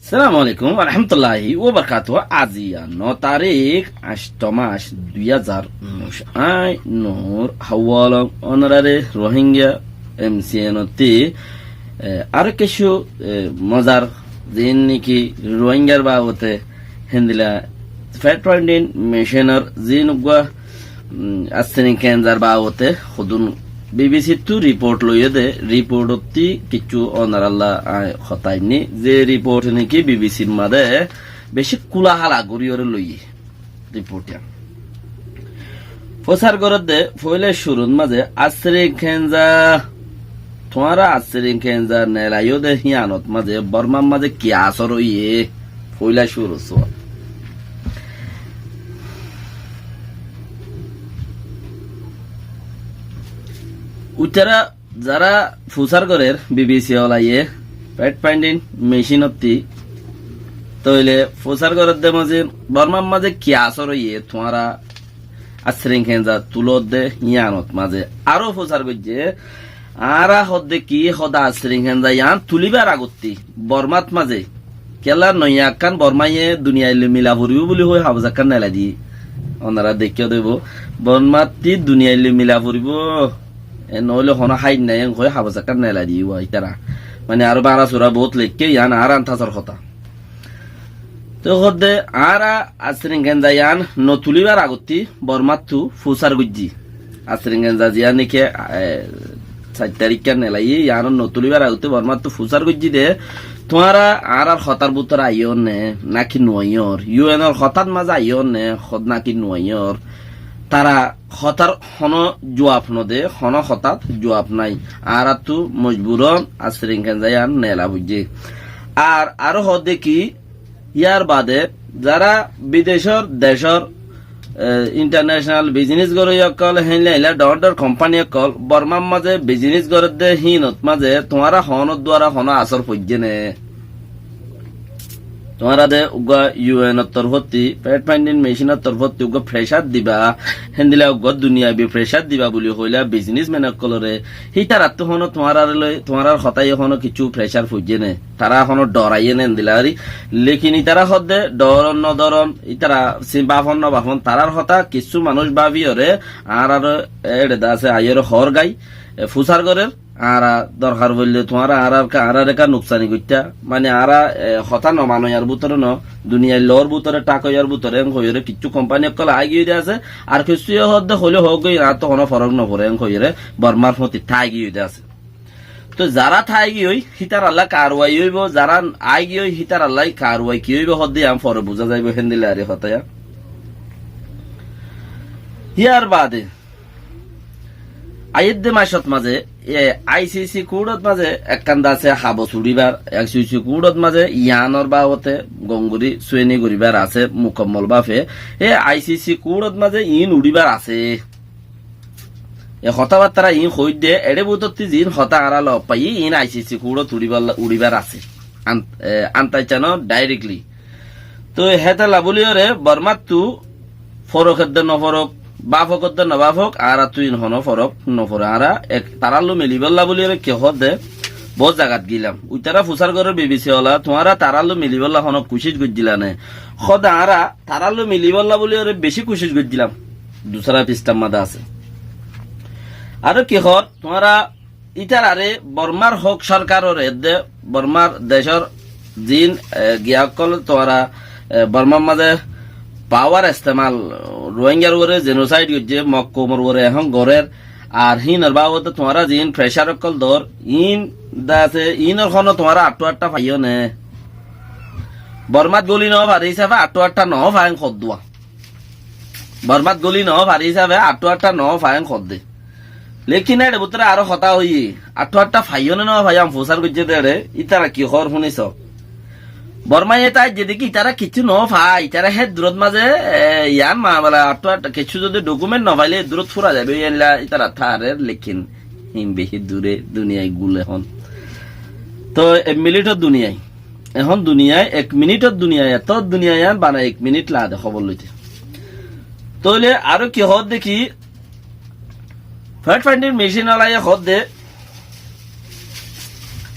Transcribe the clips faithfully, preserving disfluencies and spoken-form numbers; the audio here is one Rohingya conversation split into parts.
Assalamu alaikum warahmatulláhi wabarakátuhu. Aziya no tarík, añctho mac, dui házar unnúic. Añí Nur Hawalong, ónorare Rohingya M C N ottí, e, aró kessú, e, mozar, ziín niki Rohingyar babote héndilla fact finding mission or ziín uggúa, mm, Astring Kenzar babote hodún B B C ttú report loiyé dé, report ottí kessú ónoralla añí hotá ainní, ze report niki B B C r mazé bicí kúla hala gorí oré loiyé report yían. Fusár gorédde foóila cúrut mazé Astring Kenza, tuáñra Astring Kenza nelaiyó dé híyanot mazé Bormar mazé ki asór óiye, foóila cúrut suwal. Uitará zará fusár gorér B B C olaye, fact finding mission ottí, tóile fusár gorédde mazé Bormar mazé ki asór óiye, tuáñra Astring Kenza tulódde híyanot mazé. Aró fusár goijjé, añára hoódde ki hoódde Astring Kenza yían tulíbar agottí Bormat mazé kiyólla noiya ekkán Bormaye duniyaillói mila foribó buli hoói habos ekkán nelai diyé. Ónora deikkó dé ibá, Bormattí duniyaillói mila foribó, e noóile honó háit nái, en hoói habos ekkán nelai diyé uwá ítara. Mane aró báñra sura boóut leikké, yían añár antasor hotá. Tói hoódde añára Astring Kenza yían notulíbar agottí Bormáttu fusár goijjí. Astring Kenza ziyán niki, e, sair taríkka nelaiyé, yían notulíbar agottí Bormáttu fusár goijjí dé, tuáñra añárár hotár bútore aiyór né, náki nuaiyór? U N or hotát mazé aiyór né, hot náki nuaiyór? Tará hotár honó juab nodé, honó hotát juab nái. Añáráttu mojburón Astring Kenza yían nela foijjé. Ar aró hoódde ki, yár bade zará bidecór, decór, e, international business goróiya ókkol, héinla héinla dhoóñr dhoóñr company ókkol Bormar mazé business gorédde híinot mazé tuáñra honór duara honó asór foijjé né? Tuáñra de uggúa U N or torfótti, fact finding mission or torfótti uggúa pressure diba, héndilla uggúa duniyabi pressure diba buli hoóila businessman ókkolore, hítarattu honó tuáñrare loi, tuáñrár hotáye honó kessú pressure foijjé né? Tará honó dhoraiyé né héndilla gorí? Lekin ítara hoódde dhoron nodhoron, ítara sin bafon nobafon, tarár hotá kessú manúic báfiyoré, añárar éçe de asé aiyóre hoór gái, e, fusár gorér, añára dorhar foillé tuáñra añárar ka-, añáráre ka nuksani goittá. Mane añára, e, hotá nomanoiyar bútore no, duniyair loór bútore, thák óiyar bútore, en hoiyóre kessú company ókkol aái giyói de asé, ar kessúye hoódde hoilé hoók goi, añáttu honó forok noforé, en hoiyóre Bormar fúañti tái giyói de asé. Tói zará tái giyói, hítaralla karwai óibo, zará aái giyói, hítaralla karwai ki óibo hoódde, yían fore buzá zaibo, héndilla ari hotá yían. Yár bade, aiyédde macót mazé, e, I C C kúrot mazé ekkán de asé habos uçíbar, I C C kúrot mazé yíanor babote gom gorí sueni goríbar asé mukammol báfe. E, I C C kúrot mazé iín uçíbar asé. E hotábattára iín hoóidde, eçé bútotti ziín hotá añára lof faiyí, iín I C C kúrot uçíbar, uçíbar asé. An-, e, antaicca no, directly. Tói hétolla bóliyoré Bormáttu forok edde noforok, báfok edde nobáfok, añáráttu iín honó forok noforé. Añára ek, tarálloi milibólla bóliyoré ki hoódde, boóut zagat gilam. Uitará fusár gorér B B C ola, tuáñra tarálloi milibólla honó kucíc goijjíla né? Hoódde añára tarálloi milibólla bóliyoré bicí kucíc goijjílam. Dusára pisthár mazé asé. Aró ki hoór, tuáñra ítararé Bormar hók sorkaroré edde, Bormar decór ziín, e, giya ókkol tuáñra, e, Bormar mazé pawar estemal, Rohingyar uore genocide goijjé, Mok koumor uore ehón gorér, ar híinor babote tuáñra ziín pressure ókkol doór, iín de asé, iínor honó tuáñra añththu añththa faiyó né? Bormát góli nofaré hísafe añththu añththa nofá en hoddúa. Bormát góli nofaré hísafe añththu añththa nofá en hoddé. Lekin éçe bútore aró hotá hoiyé, añththu añththa faiyó né nofaiyó, am fusár goijjé dé éçe, ítara ki hoór fúni soó. Bormaye táiye deki ítara kessú nofá, ítara hé durot mazé, e, yían mamela añththu añththa kessú zodi document nofailé hé durot fúra zaibo, yíanlla ítara tárer, lekin híin bicí dure, duniyai gul ehón. Tói ek minitor duniyai. Ehón duniyai, ek minitor duniyai, etó duniyai yían bana ek minit lage de hóbor loite. Tóile aró ki hoódde ki, fact finding mission olaye hoódde,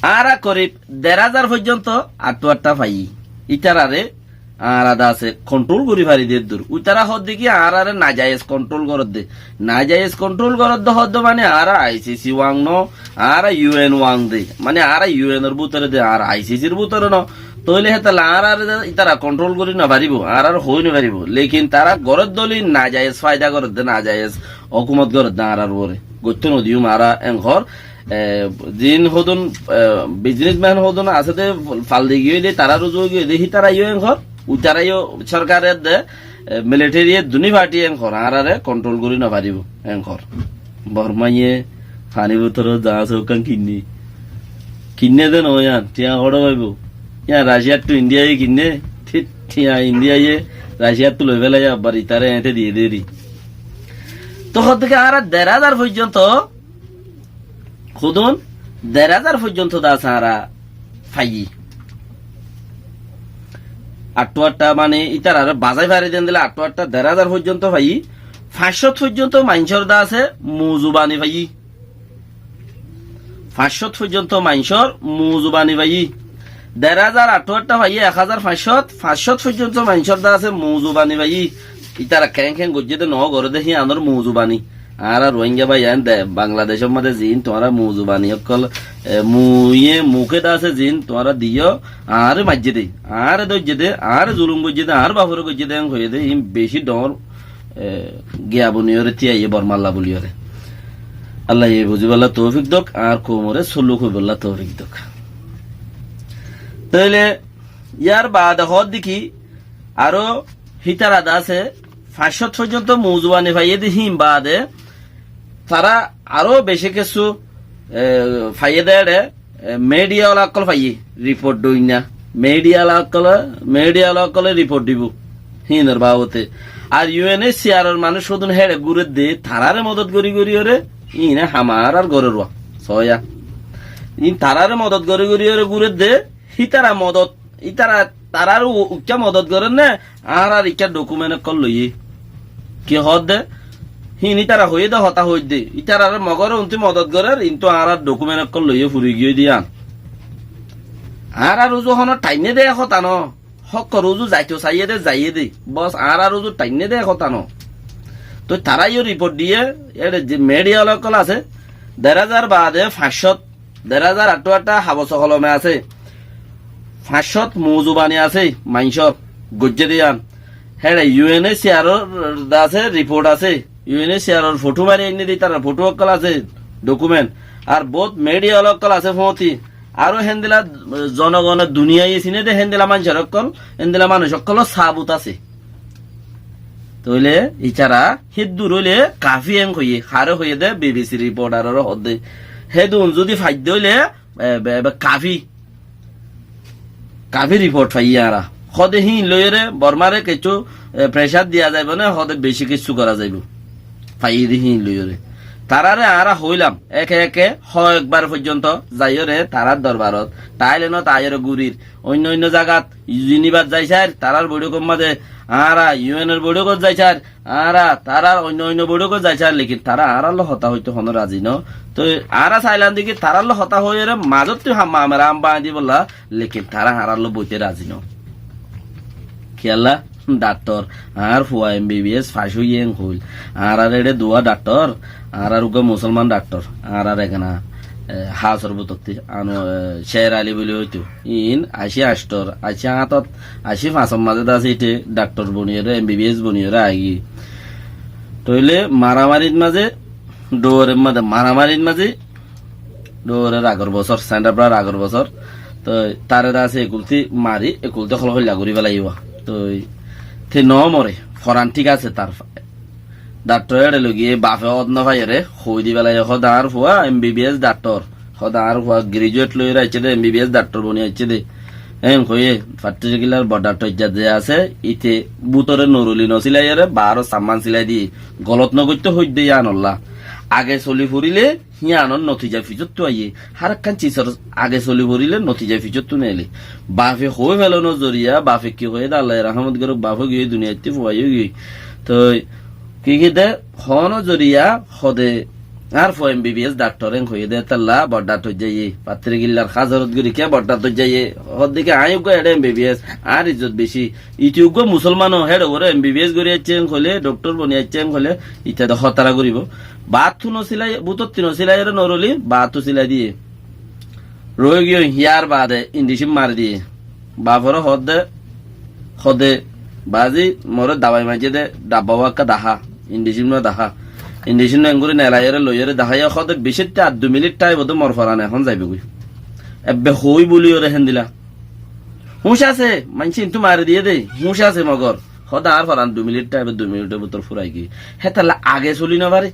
Añára korib der házar foijjonto aththu aththa faiyí. Ítarare añára de asé kontrol gorí fari de eddur. Ítara hoódde ki añárare najayes kontrol goródde. Najayes kontrol goródde hoódde mane añára I C C wang no, añára U N wang de. Mane añára U N or bútore de, añára I C C r bútore no. Tóile hétalla añárare de ítara kontrol gorí nofaribó, añárare hoói nofaribó. Lekin tará goródde óile najayes faida goródde, najayes hókumot goródde añárar uore. Goittó nodiyum añára enkor. E, ziín hodún, e, biznesmen hodún asé de, fal di giyói de, tarár uzu giyói de, hítara yó enkor, uitara yó sorkare de, e, militeri ye duní parti enkor, añárare kontrol gorí nofaribó enkor. Bormaye faní bútore za asé ókkan kinné. Kinné de noó yián, thiañ hoçé faibó? Yián Raciyattú Indiaye kinné, thí-, thiañ Indiaye Raciyattú loi félaiye abbar itare eñte diyé deri. Toóu hoódde ki añára der házar foijjonto hodún der házar foijjonto de asé añára faiyí. Aththu aththa mane ítarare bazái fari de endilla aththu aththa der házar foijjonto faiyí. Fañccót foijjonto maincór de asé mozubani faiyí. Fañccót foijjonto maincór mozubani faiyí. Der házar aththu aththa faiyí, ek házar fañccót, fañccót foijjonto maincór de asé mozubani faiyí. Ítara keén keén goijjé de noó goré de híanor mozubani. Añára Rohingya bái ain de Bangladecór mazé ziín tuáñra mozubani ókkol, e, muye muke de asé ziín tuáñra diyó, añáre maijjé de, añáre dóijje de, añáre zulum goijjé de, añár bafore goijjé de, en hoiyé de, iín beci dhoóñr, e, giya buniyoré tíaiye Bormalla buliyóre. Allaye buzibálla toufik dók, añár koumoré suluk hoibálla toufik dók. Tóile yar baade hoódde ki, aró hítara de asé, fañccót foijjonto mozubani faiyé de híin baade, tará aró beci kessú, e, faiyé de eçe, e, midiya ola ókkol faiyé, riport doinna. Midiya ola ókkole, midiya ola ókkole riport dibó. Híinor babote. Ar U N H C R or manúic hodún héçe gúrer de, taráre modot gorí goríyoré, híine ham añárar gorér uá. Soóya. Híin taráre modot gorí goríyoré gúrer de, hítara modot, ítara tarár u-, uikká modot gorér né, añárar ikká dokumen ókkol loiyé. Ki hoódde? Híin ítara hoiyé de hotá hoóidde. Ítarare Mogore untú modot gorér, intú añárar dokumen ókkol loiyé furi giyói de yián. Añárar uzu honó thainné de hotá noó. Hókkor uzu zaito saiyé de, zaiyé de. Bos añárar uzu thainné de hotá noó. Toi tará yó riport diyé, eçe ze midiya ola ókkol asé, der házar baade fañccót, der házar aththu aththa habos kolome asé, fañccót mozubani asé, maincór goijjé de yián. Héçe U N H C R or de asé, riport asé, U N H C R or fotó mari ainné de, ítarar fotó ókkol asé, dokumen. Ar bout midiya ola ókkol asé foóñti. Aró héndilla, e, zonogone duniyaiye siné de héndilla maincór ókkol, héndilla manúic ókkolor sabut asé. Tóile ítara héddur óile kafi en hoiyé, haré hoiyé de B B C r riportaroré hoódde. Hédun zudi faidde óile, e, be-, be-, kafi, kafi riport faiyí añára. Hoóde híin loiyóre Bormare kessú, e, pressure diya zaibo né, hoóde beci kessú gora zaibo. Faiyí de híin loiyóre. Taráre añára hoóilam, eke eke hoekbar foijjonto zaiyóre tarár dorbarot, Thailandot aiyóre gurir, oinno oinno zagat, Geneva-t zai sair, tarár boiçókor mazé, añára U N or boiçókot zai sair, añára tarár oinno oinno boiçókot zai sair, lekin tará añárar loi hotá hoito honó razi noó. Toi añára sailam de ki tarár loi hotá hoiyóre mazóttu ham añára ham bañdí bolla, lekin tará añárar loi boite razi noó. Kiyólla? Daktor, añár fua M B B S fac óiye en hoil. Añárar eçe duwá daktor, añárar uggúa musolman daktor, añárar egana, e, hásor bútotti, ano, e, Sher Ali buli óito. Iín ací añctor, ací añtot, ací fañsor mazé de asé, íte daktor boniyóre, M B B S boniyóre aigiyói. Tóile maramarir mazé, dhouror mazé, maramarir mazé, dhouror agor bosór, Senta Brar agor bosór, toi tare de asé ekultí mari, ekultí hol hoilla gorí félaiye. Toi te no more, foran thík asé tar. Daktor eçe loi giyé, bafe ót no faiyóre, hoói di félaiye, hoóde añár fua M B B S daktor, hoóde añár fua graduate loiyóre aiccé dé, M B B S daktor boni aiccé dé. Eén hoiyé, particular border ot ze asé, íte bútore noruli no silaiyóre, baáror samman silai diyé, golot no goittó hoiddé yíanolla. Age soli foríle, híyanor notija fisóttu aiyé. Hár ekkán cisor age soli foríle notija fisóttu neile. Bafe hoói felonor zoriya, bafe ki hoiyé dé Allaye rahmot goruk, baf ói giyói duniyaittú, fua ói giyói. Toi ki ki dé, hoónor zoriya, hode Añár fua M B B S daktor en hoiyé dé, étalla bodda toijjaiye. Fattirgillar házorot gori ke bodda toijjaiye. Hoddé ki aññí uggúa eçé M B B S, añár izzot beci. Ite uggúa musolman ó, héçe uore M B B S gori aiccé en hoilé, doktor boni aiccé en hoilé, ite de hótara goribo. Baáttu no silai, bútotti no silai ore no roli, baáttu silai diye. Roi giyói, yar baade indicin mari diye. Baforé hoódde, hoódde, "Baázi, moré dabai maijjé dé, dhabbá uwá ekká dahá, indicin uwá dahá." Indicin uwá engori nelaiyóre loiyóre daháiya hoódde, "Bicótte ar dui minit thaim ódde mor foran ehón zaibói." Ebbe hoói bóliyoré héndila. Húñc asé, maincé intú mari diyé dé, húñc asé mogor. Hoódde añár foran dui minit thaim, dui minitor bútore furai giyói. Hétolla age soli no fare.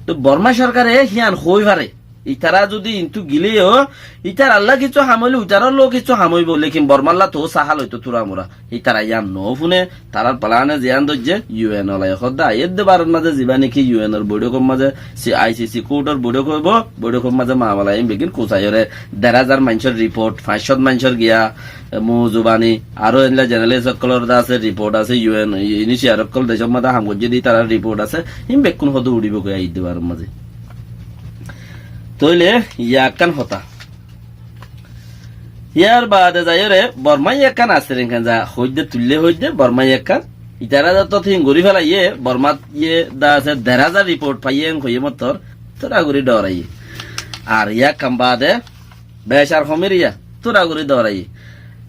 Toi Borma sorkare híyan hoói fare. Itara zodi intú gilé yó, itarallá kissú ham óile itarállá kissú ham óibo, lekin Bormallá toóu sahal óito turamura. Itara yián no fúne, tarár plane ziyán dóijje, U N ola hoódde aiyédde barot mazé zibá néki U N or boiçókor mazé, si-, I C C kourtor boiçók óibo, boiçókor mazé mamela iín beggín kusaiyóre, der házar maincór riport, fañs cót maincór giya, e, mozubani, aró endilla jeneralist ókkolor de asé, riport asé, U N, UNHCR ókkol decór mazé ham goijjé de itarár riport asé, iín bekkún hoódde uçíbo goi aiyédde barot mazé. Tóile yá ekkán hotá. Yar baade zaiyóre Bormá yá ekkán asé, enkán za hoóidde tuillé hoóidde Bormá yá ekkán. Itará de tót hín gorí felaiyé, Bormát yé de asé der házar riport faiyé en hoiyé mottor, tóra gorí dhoraiyé. Ar yá ekkán baade becar homir yá, tóra gorí dhoraiyé.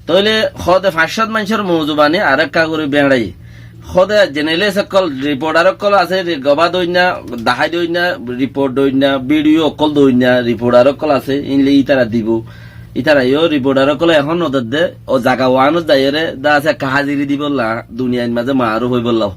Tóile hoóde fañs cót maincór mozubani arekka gorí beñçai. Hoóde jeneralist ókkol, riportar ókkol asé, ri-, gobá doinna, dahái doinna, riport doinna, bidiyo ókkol doinna, riportar ókkol asé, inle ítara dibo. Ítara yó riportar ókkol ehón nodedde, ó zaga uánot zaiyóre, de asé ekka háziri dibolla, duniyair mazé maaruf óibolla.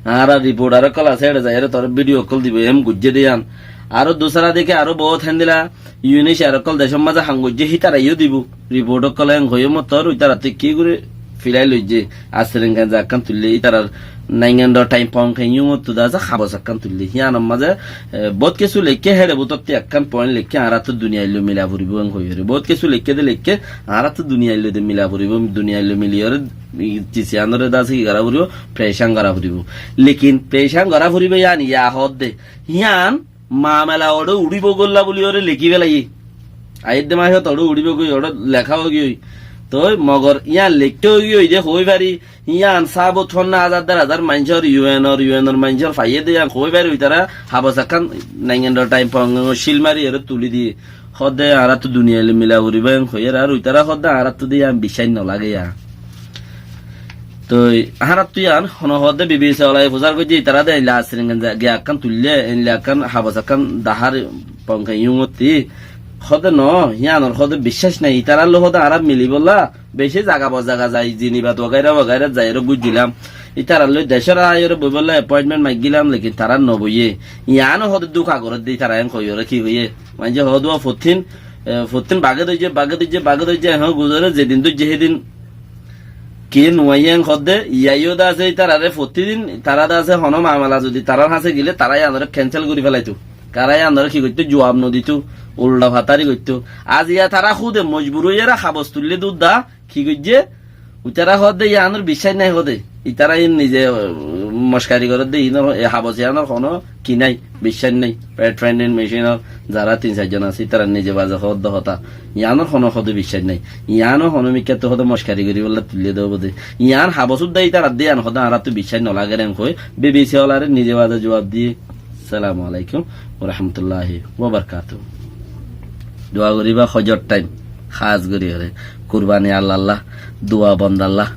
Añára riportar ókkol asé, eçe zaiyóre toré bidiyo ókkol dibo, em goijjé de yián. Aró dusara deke aró boóut héndila, UNHCR ókkol decór mazé ham goijjé, hítara yó dibo. Riport ókkol en hoiyé mottor, ítarattú ki gorí filai loijjé. Asé enkán za ekkán tuillé, ítarar Naingan Dor Thaim Pong Khen Yungottú de asé habos ekkán tuillé. Híyanor mazé, e, boóut kessú leikké, héçe bútotti ekkán point leikké, añárattú duniyailloi mila foribó en hoiyóre. Boóut kessú leikké de leikké, añárattú duniyailloi de mila foribó, duniyailloi miliyóre, i, tisiyanóre de asé ki gorá foribó, precán gorá foribó. Lekin precán gorá foribó yián yá hoódde. Híyan mamela oçé uçíbo gólla buli óre lekí felaiyé. Aiyédde macót oçé uçíbo goi, oçé leká óigiyoi. Toi mogor yían lekká óigiyoi de hoói fari, yían sábut honnúa házar der házar maincór, U N or, U N or maincór faiyé de yían hoói fari, uitará habos ekkán Naingan Dor Thaim Pong Khen Yungor cíl mari eré tulí diyé. Hoódde añáráttu duniyailloi mila foribó en hoiyér, ar uitará hoódde añáráttu de yían biccác nolagé yá. Toi añáráttu yían hono hoódde B B C olaye fusár goijjé, itará de eilla asirin giya ekkán tuillé, eilla ekkán habos ekkán dahár Pong Khen Yungottí. Hoódde no, yíanor hoódde biccác nai, itarár loi hoódde añára milibólla, bicí zaga bozaga zai, Zinibat wagaira wagaira zai eré gúijjilam. Itarár loi decór aáiyoré boibólla appointment maiggílam, lekin tará noboiyé. Yíano hoódde dúka gorédde, itará en hoiyóre ki hoiyé? Maincé hoódde uwa fottín, e, fottín bagé doijjé, bagé doijjé, bagé doijjé, ehón guzoré, zedin doijjé hédin ki nuaiyé en hoódde, yíaiyó de asé, ítararé fottí din, tará de asé, honó mamela zodi tarár hañsé gelé, tará yíanoré cancel gorí felaitó. Tará yíanoré ki goittó, juab noditó, ulda fatari goittó. Aziya tará húde mojbur óiyeré habos tuillé dúdda, ki goijjé? Uitará hoódde yíanor biccác nái hoóde. Itará iín nize, uh, mockari gorédde, iínor, e habos yíanor honó ki nái, biccác nái. Pet vending machine or zará tin sair zon asé, ítarar nize baze hoódde hotá. Yíanor honó hoóde biccác nái. Yíano honó mikkátte hoóde mockari goríbolla tuillé de óbode. Yían habos údda ítarar de yían hoóde añáráttu biccác nolagér en hoói, B B C olaré nize baze juab diyé. Assalamu alaikum wa rahmatullahi wa barakatuhu. Dua goríba hojor thaim, hás gorí ore. Kurbani Allalla, dua bondalla.